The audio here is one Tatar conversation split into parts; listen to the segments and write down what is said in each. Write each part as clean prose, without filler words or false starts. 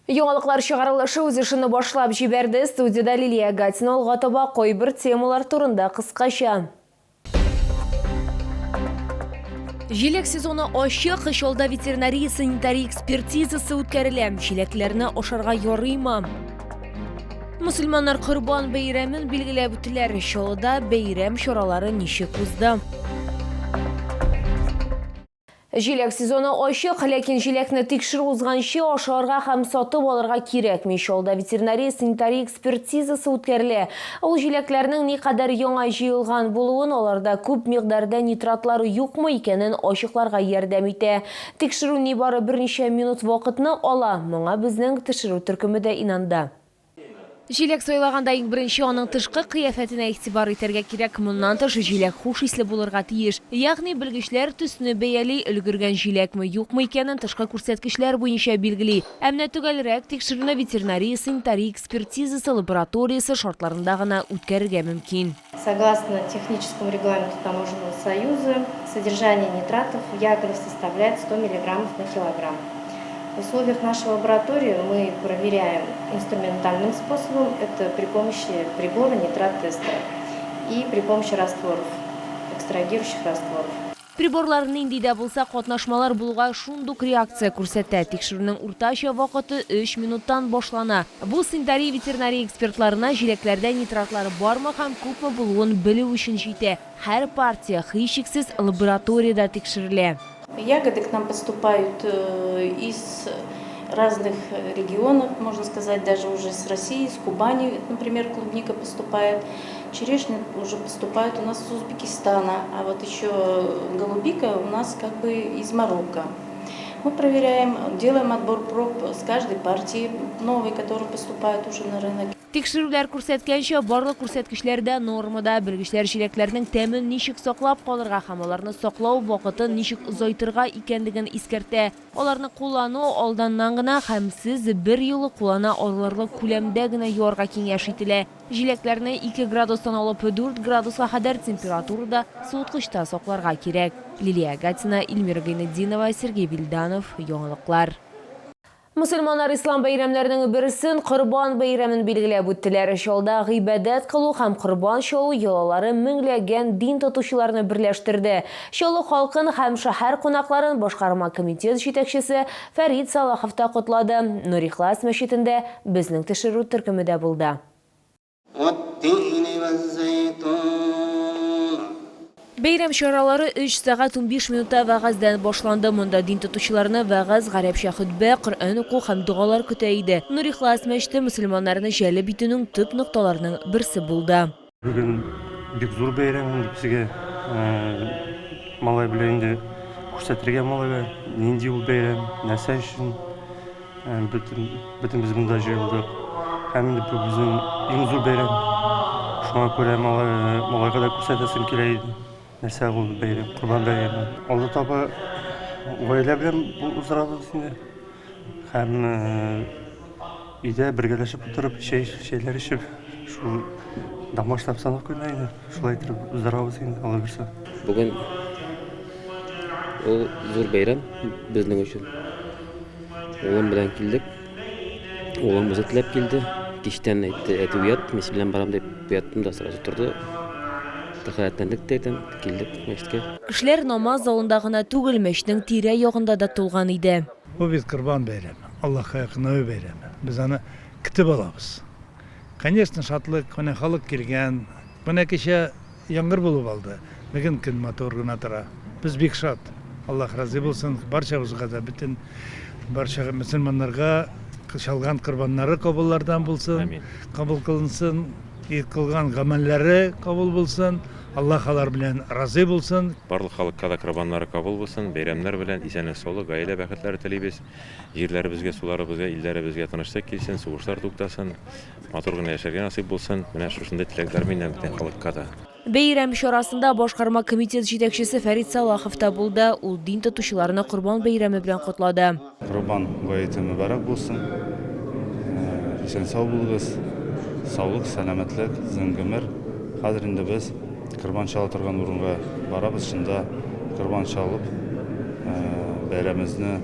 Яңалыклар чыгарылышы үз эшен башлап җибәрде. Студиядә Лилия Гатина алга таба кайбер темалар турында кыскача. Җиләк сезоны ачык, Чалда ветеринария-санитария экспертизасы үткәрелә. Җиләкләрне ашарга ярыймы? Мөселманнар Корбан бәйрәмен билгеләп үттеләр. Чаллыда бәйрәм чаралары ничек узды? Җиләк сезоны ачык, ләкин җиләкне тикшерү узганчы ашарга һәм сатып алырга кирәкми. Чаллыда ветеринария-санитария экспертизасы үткәрелә. Ул җиләкләрнең никадәр яңа җыелган булуын, аларда күп микъдарда нитратлар юкмы икәнен ачыкларга ярдәм итә. Тикшерү нибары берничә минут вакытны ала. Моңа безнең төшерү төркеме дә инанды. Җиләк сайлаганда иң беренче аның тышкы кыяфәтенә игътибар итәргә кирәк. Моннан тыш, җиләк хуш исле булырга тиеш. Ягъни белгечләр төсне бәяли, өлгергән җиләкме, юкмы икәнен тышкы күрсәткечләр буенча билгели. Ә менә төгәлрәк тикшерүне ветеринария-санитария экспертизасы лабораториясе шартларында гына үткәрергә мөмкин. Согласно техническому регламенту Таможенного союза, содержание нитратов в ягодах составляет 100 миллиграммов на килограмм. В условиях нашей лаборатории мы проверяем инструментальным способом, это при помощи прибора нитрат-тестера и при помощи растворов, экстрагирующих растворов. Приборлар нинди дә булса катнашмалар булуга шундук реакция күрсәтә. Тикшерүнең уртача вакыты өч минуттан башлана. Бу санитария-ветеринария экспертларына җиләкләрдә нитратлар бармы һәм күпме булуын белү өчен җитә. Һәр партия, һичшиксез, лабораториядә тикшерелә. Ягоды к нам поступают из разных регионов, можно сказать, даже уже с России, с Кубани, например, клубника поступает, черешня уже поступает у нас из Узбекистана, а вот еще голубика у нас как бы из Марокко. Мы проверяем, делаем отбор проб с каждой партии новой, которая поступает уже на рынок. Тикшерүләр күрсәткәнчә, барлык күрсәткечләр дә нормада. Белгечләр җиләкләрнең тәмен ничек саклап калырга һәм аларны саклау вакытын ничек озайтырга икәнлеген искәртә. Аларны куллану алданнан гына һәм сез берьюлы куллана алырлык күләмдә генә юарга киңәш ителә. Җиләкләрне ике градустан алып дүрт градуска кадәр температурада суыткычта сакларга кирәк. Лилия Гатина, Эльмира Гайнетдинова, Сергей Вильданов, Яңалыклар. Мөселманнар ислам бәйрәмнәренең берсен, Корбан бәйрәмен билгеләп үттеләр. Чалда гыйбадәт кылу һәм корбан чалу йолалары меңләгән дин тотучыларны берләштерде. Чаллы халкын һәм шәһәр кунакларын башкарма комитет җитәкчесе Фәрит Салахов та котлады. Нур-Ихлас мәчетендә безнең төшерү төркеме дә булды. Бәйрәм чаралары өч сәгать 15 минутта вәгазьдән башланды. Монда дин тотучыларны вәгазь, гарәпчә хөтбә, Коръән уку һәм догалар көтә иде. Нур-Ихлас мәчете мөселманнарны җәлеп итүнең төп нокталарының берсе булды. Бүген бик зур бәйрәм инде безгә. Малай белән инде күрсәтергә малайга нинди ул бәйрәм, нәрсә өчен. Бөтен, бөтенебез монда җыелдык. Һәм инде бу безнең иң зур бәйрәм. Шуңа күрә малай, малайга да күрсәтәсем килә иде. Нәрсә ул бәйрәм, Корбан бәйрәме. Алда таба гаилә белән уздырабыз инде. Һәм өйдә бергәләшеп утырып, чәй, чәйләр эчеп, шул домашний обстановка инде. Шулай итеп уздырабыз инде, Алла бирсә. Бүген ул зур бәйрәм безнең өчен. Улым белән килдек. Улым үзе теләп килде. Кичтән әйтте, әти уят, мин синең белән барам дип уяттым да сразу торды. Тәһарәтләндек тә әйтәм, килдек мәчеткә. Кешеләр намаз залында гына түгел, мәчетнең тирә-ягында да тулган иде. Бу бит Корбан бәйрәме, Аллаһка якынаю бәйрәме. Без аны көтеп алабыз. Конечно, шатлык, менә халык килгән. Менә кичә Яңгыр булып алды. Бүген көн матур гына тора. Без бик шат. Аллаһ разый булсын барчабызга да, бөтен барча мөселманнарга чалган корбаннары кабуллардан булсын, кабул кылынсын, кылган гамәлләре кабул булсын, Аллаһ алар белән разый булсын. Барлык халыкка да корбаннары кабул булсын, бәйрәмнәр белән, исәнлек-саулык, гаилә бәхетләре телибез. Җирләребезгә, суларыбызга, илләребезгә тынычлык килсен, сугышлар туктасын. Матур гына яшәргә насыйп булсын. Менә шушындый теләкләр миннән бөтен халыкка да. Бәйрәм чарасында башкарма комитет җитәкчесе Фәрит Салахов та булды. Ул дин тотучыларны Корбан бәйрәме белән котлады. Корбан гаете мөбарәк булсын. Исән-сау булыгыз. Саулык, сәламәтлек, озын гомер. Хәзер инде без корбан чала торган урынга барабыз, шунда корбан чалып, бәйрәмебезне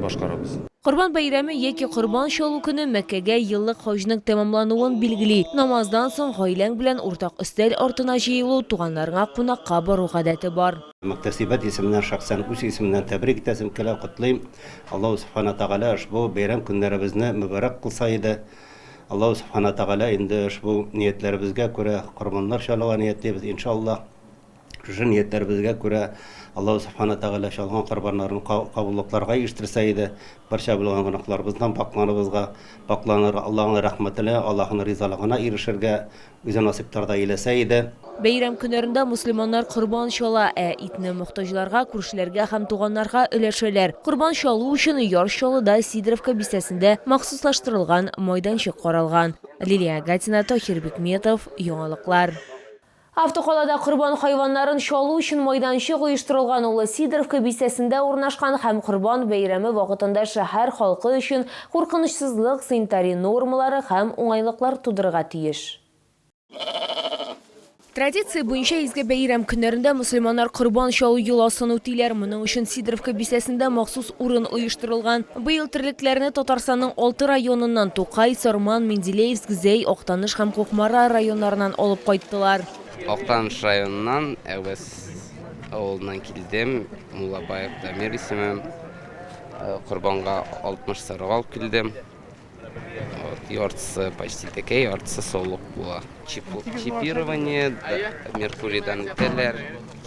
башкарабыз. Корбан бәйрәме яки корбан чалу көне Мәккәгә еллык хаҗның тәмамлануын билгели. Намаздан соң гаиләң белән уртак өстәл артына җыелу, туганнарыңа кунакка бару гадәте бар. Мөхтәсибәт исеменнән, шәхсән үз исемемнән тәбрик итәсем килә, котлыйм. Аллаһу Сүбхәнә Тәгалә ошбу бәйрәм көннәребезне мөбарәк кылса иде. Аллаһу Сүбхәнә Тәгалә инде ошбу ниятләребезгә күрә корбаннар чалуга ниятлибез, иншаллаһ. Шушы ниятләребезгә күрә Аллаһу Сүбхәнә Тәгалә чалган корбаннарын кабуллыкларга ирештерсә иде, барча булган гөнаһларыбыздан пакьланыбызга, пакьланырга, Аллаһының рәхмәтенә, Аллаһының ризалыгына ирешергә үзе насыйптар да әйләсә иде. Бәйрәм көннәрендә мөселманнар корбан чала, ә итне мохтаҗларга, күршеләргә һәм туганнарга өләшәләр. Корбан чалу өчен Яр Чаллыда Сидоровка бистәсендә махсуслаштырылган майданчык каралган. Лилия Гатина, Таһир Бикметов, Яңалыклар. Автокалада корбан хайваннарын чалу өчен майданчык оештырылган. Ул Сидоровка бистәсендә урнашкан һәм Корбан бәйрәме вакытында шәһәр халкы өчен куркынычсызлык, санитария нормалары һәм уңайлыклар тудырырга тиеш. Традиция буенча изге бәйрәм көннәрендә мөселманнар корбан чалу йоласын үтиләр. Моның өчен Сидоровка бистәсендә махсус урын оештырылган. Быел терлекләрне Татарстанның алты районыннан, Тукай, Сарман, Менделеевск, Зәй, Актаныш һәм Кукмара районнарыннан алып кайттылар. Актаныш районыннан, Әвәс авылыннан килдем. Муллабаев Дамир исемем. Корбанга 60 сарык алып килдем. Вот, яртысы почти тәкә, яртысы солык була. Чипирование Меркурийдан үтәләр.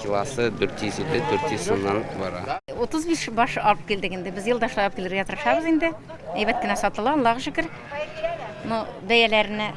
Килосы 450-400 сумнан бара. 35 баш алып килдек инде. Без елда шулай алып килергә тырышабыз инде. Әйбәт кенә сатыла, Аллага шөкер. Ну, бәяләренә,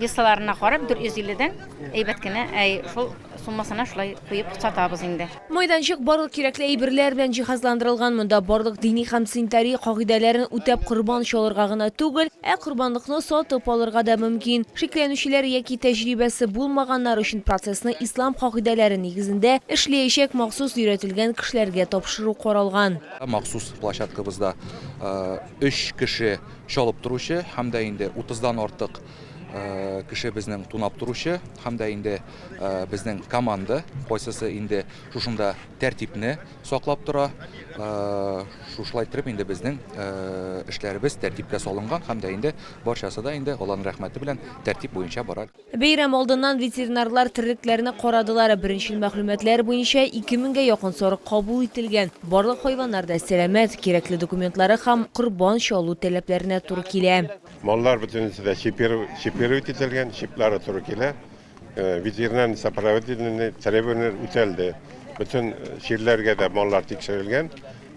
весаларына карап, 450 дән әйбәт кенә, шул суммасына шулай куеп сатабыз инде. Майданчык барлык кирәкле әйберләр белән җиһазландырылган. Монда барлык дини һәм санитария кагыйдәләрен үтәп корбан чалырга гына түгел, ә корбанлыкны сатып алырга да мөмкин. Шикләнүчеләр яки тәҗрибәсе булмаганнар өчен процессны ислам кагыйдәләре нигезендә эшләячәк махсус өйрәтелгән кешеләргә тапшыру каралган. Махсус площадкабызда өч кеше чалып торучы һәм дә инде утыздан артык кеше безнең тунап торучы һәм дә инде Безнең команда, кайсысы инде шушында тәртипне саклап тора. Шушылай иттереп инде безнең эшләребез тәртипкә салынган һәм дә инде барчасы да инде Алланың рәхмәте белән тәртип буенча бара. Бәйрәм алдыннан ветеринарлар терлекләрне карадылар. Беренчел мәгълүматлар буенча, 2 меңгә якын сарык кабул ителгән. Барлык хайваннар да сәламәт, кирәкле документлары һәм корбан чалу таләпләренә туры килә. Маллар бөтенесе дә чипировать ителгән, чиплары туры килә. Ветеринарный сопроводительный требованияләр үтәлде. Бөтен чирләргә дә маллар тикшерелгән.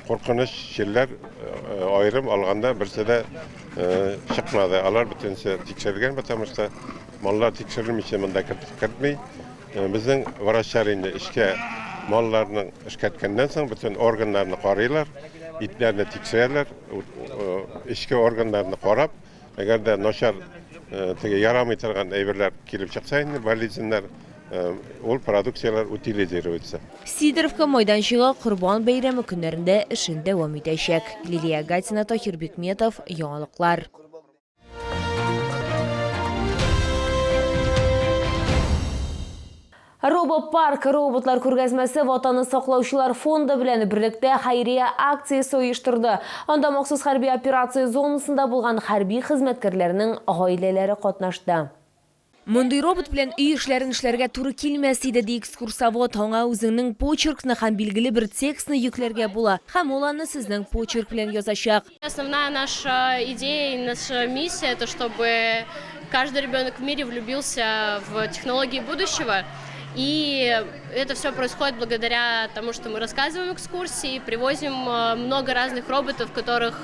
Куркыныч чирләр аерым алганда берсе дә чыкмады. Алар бөтенесе тикшерелгән, потому что маллар тикшерелмичә монда кертми. Безнең врачлар инде эшкә малларның эшкәрткәннән соң бөтен органнарны карыйлар, итләрне тикшерәләр, эчке органнарны карап, Әгәр дә начар теге ярамый торган әйберләр килеп чыкса инде, болезньнәр, ул продукцияләр утилизируется. Сидоровка майданчыгы Корбан бәйрәме көннәрендә эшен дәвам итәчәк. Лилия Гатина, Таһир Бикметов, Яңалыклар. Робопарк роботлар күргәзмәсе Ватанны саклаучылар фонды белән берлектә хәйрия акциясе оештырды. Анда махсус хәрби операция зонасында булган хәрби хезмәткәрләрнең гаиләләре катнашты. Мондый робот белән өй эшләрен эшләргә туры килмәс иде, ди экскурсовод. Аңа үзеңнең почеркны һәм билгеле бер текстны йөкләргә була, һәм ул аны сезнең почерк белән язачак. Основная наша идея и наша миссия, это чтобы каждый ребенок в мире влюбился в технологии будущего. И это все происходит благодаря тому, что мы рассказываем экскурсии, привозим много разных роботов, которых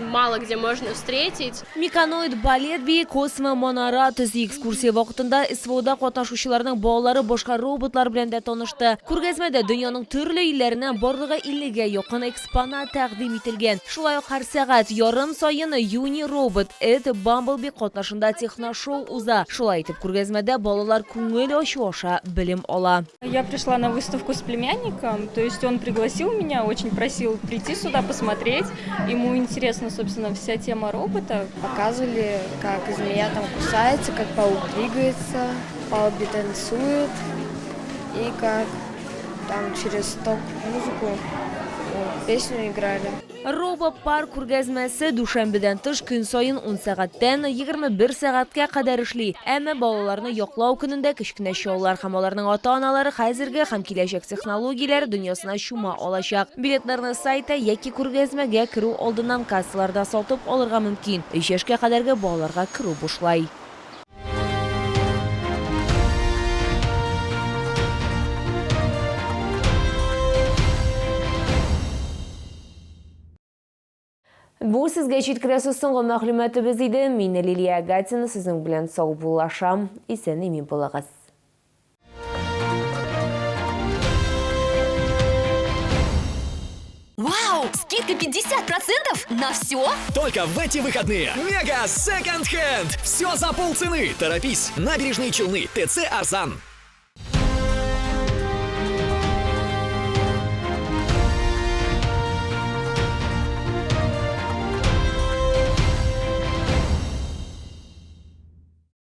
мало где можно встретить. Меканоид балет бии, космо манара төзи. Экскурсия вакытында СВОда катнашучыларның балалары башка роботлар белән дә танышты. Күргәзмәдә дөньяның төрле илләреннән барлыгы 50 гә якын экспонат тәкъдим ителгән. Шулай ук һәр сәгать ярым саен Юни робот Эд Бамблби катнашында техношоу уза. Шулай итеп, күргәзмәдә балалар күңел ачу аша белем ала. Я пришла на выставку с племянником, то есть он пригласил меня, очень просил прийти сюда, посмотреть. Ему интересна, собственно, вся тема робота. Показывали, как змея там кусается, как паук двигается, Балби танцует и как там через ток музыку, песню играли. Робопарк күргәзмәсе дүшәмбедән тыш көн саен 10 сәгатьтән 21 сәгатькә кадәр эшли. Әмма балаларны яклау көнендә кечкенә чаллар һәм аларның ата-аналары хәзерге һәм киләчәк технологияләр дөньясына чума алачак. Билетларны сайтта яки күргәзмәгә керү алдыннан кассаларда сатып алырга мөмкин. Өч яшькә кадәрге балаларга керү бушлай. Бу сезгә җиткерәсе соңгы мәгълүматыбыз иде. Мин Лилия Гатина сезнең белән саубуллашам. Исән-имин булыгыз. Вау! Скидка 50% на все? Только в эти выходные. Мега Секонд Хенд! Все за полцены! Торопись! Набережные Челны, ТЦ Арзан.